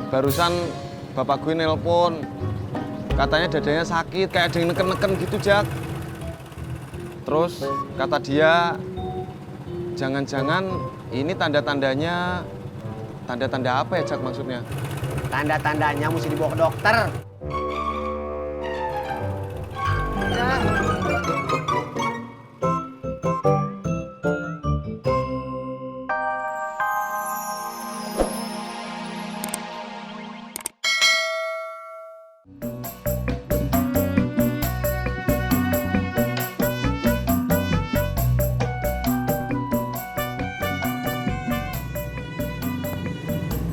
Barusan bapak gue nelpon. Katanya dadanya sakit, kayak ada yang neken-neken gitu, Jak. Terus kata dia, jangan-jangan ini tanda-tandanya, tanda-tanda apa ya, Jak, maksudnya? Tanda-tandanya mesti dibawa ke dokter.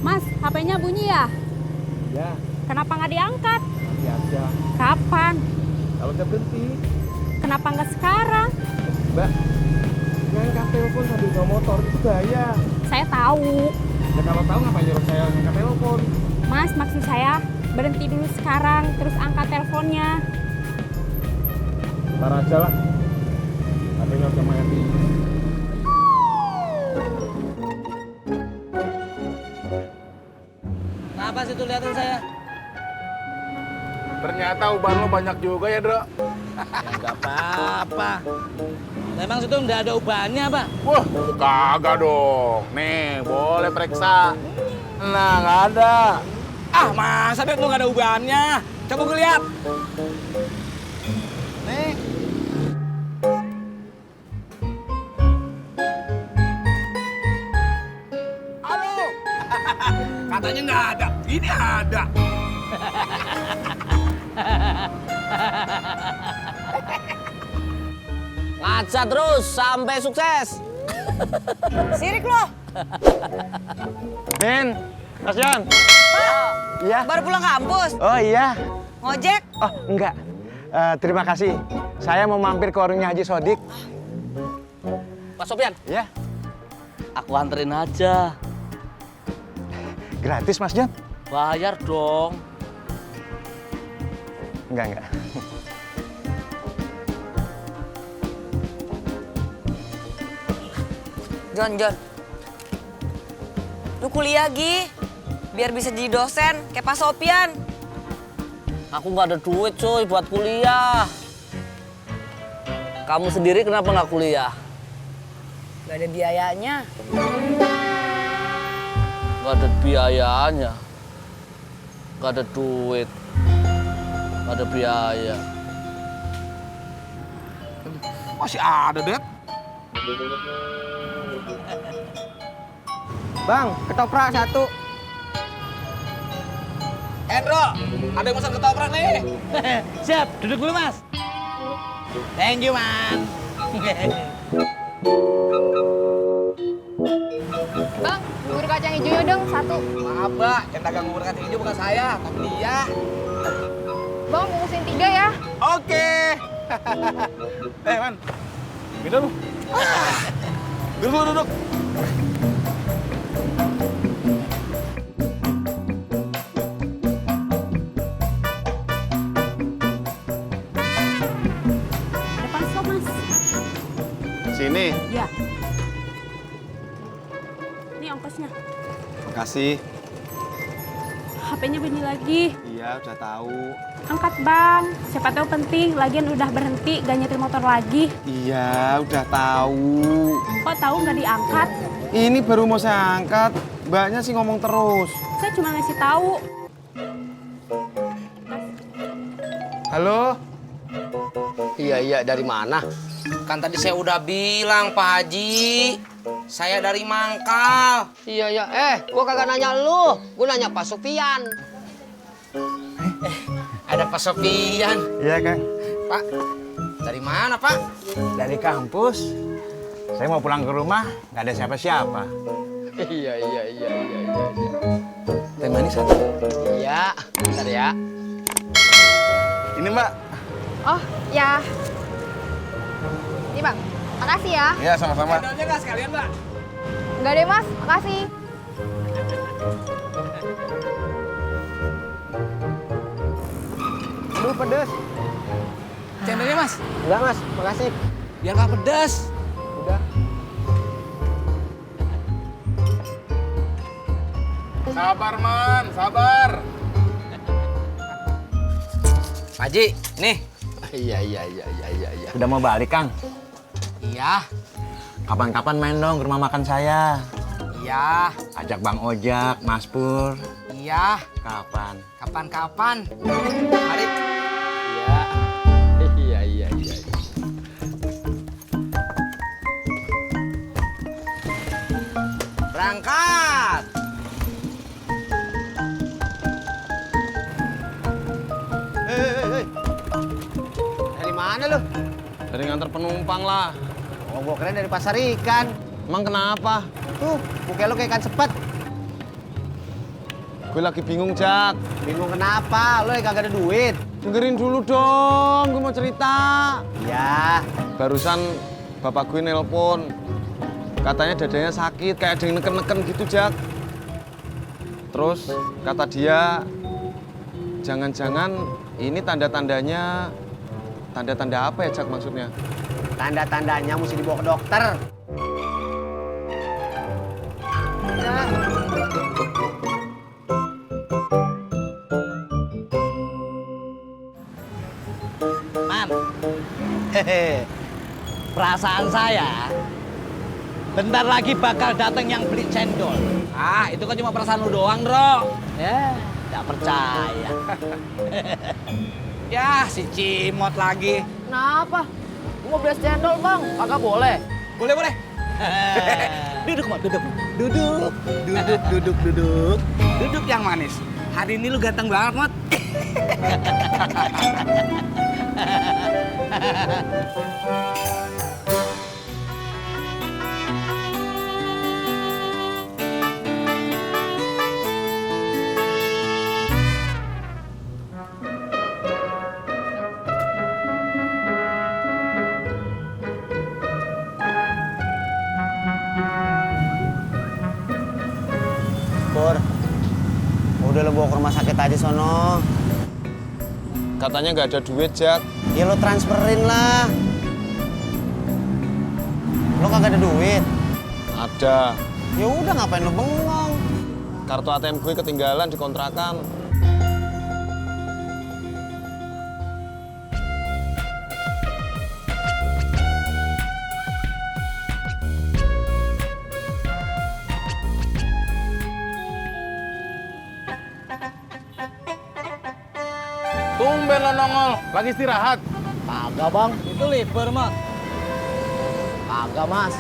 Mas, HP-nya bunyi ya? Ya, Kenapa nggak diangkat? nanti aja. Kapan? Kalau udah berhenti, Kenapa nggak sekarang? Mbak, ngangkat telepon sambil bawa motor itu bahaya. Saya tahu. Ya kalau tahu ngapain nyuruh saya ngangkat telepon? Mas, maksud saya berhenti dulu sekarang, terus angkat teleponnya. Ntar aja lah. HP-nya udah mati. Kenapa sih tuh liatin saya? Ternyata uban lo banyak juga ya, Dro. Ya nggak apa-apa. Memang situ nggak ada ubannya, Pak. Wah, kagak dong. Nih, boleh periksa. Nah, nggak ada. Ah, masa deh tuh nggak ada ubannya? Coba gue lihat. Nih. Halo. Katanya nggak ada. Ini ada. Ngaca terus sampai sukses. Sirik loh. Ben, Mas Jon. Iya. Baru pulang kampus. Oh iya. Ngojek. Oh enggak. Terima kasih. Saya mau mampir ke warungnya Haji Sodik. Pak Sofyan, Ya. aku anterin aja. Gratis, Mas Jon? Bayar dong. Enggak. Jon. Lu kuliah, Gi. Biar bisa jadi dosen, kayak Pak Sopyan. Aku nggak ada duit, cuy, buat kuliah. Kamu sendiri kenapa nggak kuliah? Gak ada biayanya. Nggak ada biayanya. Nggak ada duit. Nggak ada biaya. Masih ada, Det. Bang, ketoprak satu. Endro, ada yang pesan ketoprak nih. Siap, duduk dulu, Mas. Thank you, Man. Bang, bubur kacang hijau dong, satu. Maaf, Mbak, yang dagang bubur kacang hijau bukan saya, tapi dia. Bang, bungkusin 3 ya. Oke. Man. Minum. Duduk. Depan stop, Mas. Sini. Ya. Ini ongkosnya. Makasih. HP-nya bunyi lagi. Iya, udah tahu. Angkat, Bang. Siapa tahu penting, lagian udah berhenti, gak nyetir motor lagi. Iya, udah tahu. Kok tahu nggak diangkat? Ini baru mau saya angkat. Mbaknya sih ngomong terus. Saya cuma ngasih tahu. Halo? Iya, dari mana? Kan tadi saya udah bilang, Pak Haji. Saya dari Mangkal. Iya. Gua kagak nanya lu. Gua nanya Pak Sofian. Ada Pak Sofian. Iya, Kang. Pak, dari mana, Pak? Dari kampus. Saya mau pulang ke rumah, nggak ada siapa-siapa. Iya. Teh manis satu. Iya, bentar ya. Ini, Mbak. Oh, ya. Ini, Bang. Makasih ya. Iya, sama-sama. Cendolnya nggak sekalian, Mbak? Enggak deh, Mas. Makasih. Aduh, pedes. Cendolnya, Mas? Enggak, Mas. Makasih. Biar nggak pedas. Udah. Sabar, Man, sabar. Pak Haji, nih. Iya. Udah mau balik, Kang? Iya. Kapan-kapan main dong ke rumah makan saya. Iya. Ajak Bang Ojak, Mas Pur. Iya. Kapan? Kapan-kapan. Mari. Iya. Berangkat! Hei. Dari mana lu? Dari nganter penumpang lah. Oh, gua keren dari pasar ikan. Emang kenapa? Tuh, muka lu kayak ikan sepet. Gue lagi bingung, Jak. Bingung kenapa? Lu yang kagak ada duit. Dengerin dulu dong, gue mau cerita. Ya. Barusan bapak gue nelpon. Katanya dadanya sakit, kayak ada yang neken-neken gitu, Jak. Terus kata dia, jangan-jangan ini tanda-tandanya... Tanda-tanda apa ya, Jak, maksudnya? Tanda-tandanya mesti dibawa ke dokter. Man, perasaan saya bentar lagi bakal datang yang beli cendol. Ah, itu kan cuma perasaan lu doang, Bro. Ya, nggak percaya. Ya, si Cimot lagi. Kenapa? Mau beli cendol, Bang? Kagak boleh. Boleh. Duduk, Mot, duduk. Duduk yang manis. Hari ini lu ganteng banget, Mot. Pur, udah lo bawa ke rumah sakit aja sono. Katanya nggak ada duit, Jak. Ya lo transferin lah. Lo kagak ada duit. Ada. Ya udah ngapain lo bengong? Kartu ATM gue ketinggalan di kontrakan. Tumben lo nongol, lagi istirahat. Kagak bang, Itu libur, Mot. kagak mas.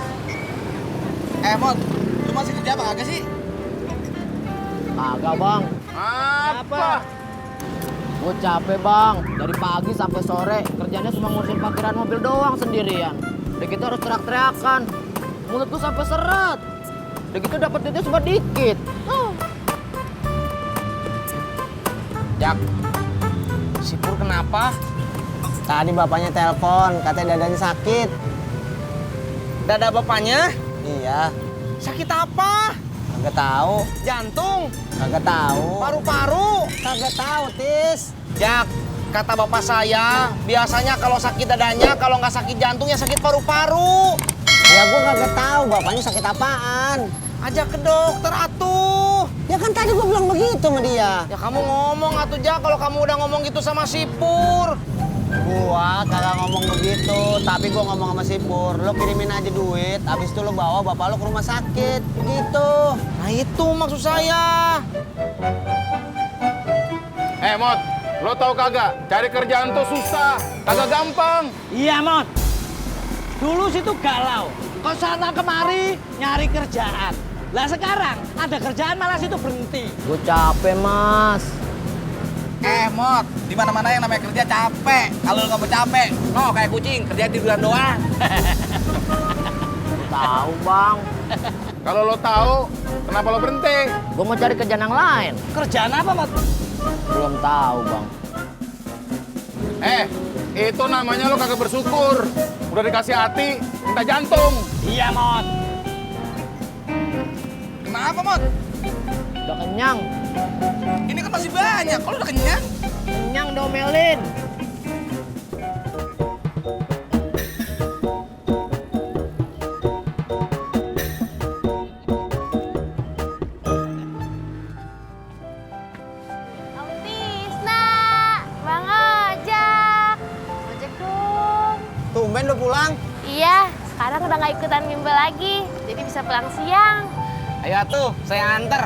Mot, lu masih kerja apa kagak sih? Kagak bang. Apa? Gue capek bang, dari pagi sampai sore kerjanya cuma ngurusin parkiran mobil doang sendirian. Udah gitu harus teriak-teriakan. Mulut gue sampai seret. Udah gitu dapat duitnya cuma dikit. Jak, si Pur kenapa? Tadi bapaknya telepon, katanya dadanya sakit. Dada bapaknya? Iya, Sakit apa? kagak tahu, Jantung? kagak tahu. Paru-paru? Kagak tahu, Tis. Jak, kata bapak saya, biasanya kalau sakit dadanya, kalau nggak sakit jantung ya sakit paru-paru. Ya gue kagak tahu bapaknya sakit apaan. Ajak ke dokter atuh. Ya kan tadi gue bilang begitu sama dia. Ya kamu ngomong atuh Jak, kalau kamu udah ngomong gitu sama si Pur. Gua kagak ngomong begitu, tapi gua ngomong sama si Pur, lo kirimin aja duit, habis itu lo bawa bapak lo ke rumah sakit, begitu. Nah itu maksud saya. Mot, lo tau kagak? Cari kerjaan tuh susah, kagak gampang. Iya, Mot. Dulu situ galau. Ke sana kemari nyari kerjaan. Lah sekarang ada kerjaan malah situ berhenti. Gue capek, Mas. Mot, di mana-mana yang namanya kerja capek. Kalau nggak mau capek, no kayak kucing kerja tiduran doang. Tahu, Bang. Kalau lo tahu, kenapa lo berhenti? Gue mau cari kerjaan yang lain. Kerjaan apa, Mot? Belum tahu, Bang. Itu namanya lo kagak bersyukur. Udah dikasih hati, minta jantung. Iya, Mot. Kenapa, Mot? Udah kenyang. Ini kan masih banyak. Kalau udah kenyang? Kenyang domelin. sekarang udah nggak ikutan bimbel lagi, jadi bisa pulang siang. Ayo tuh, saya anter.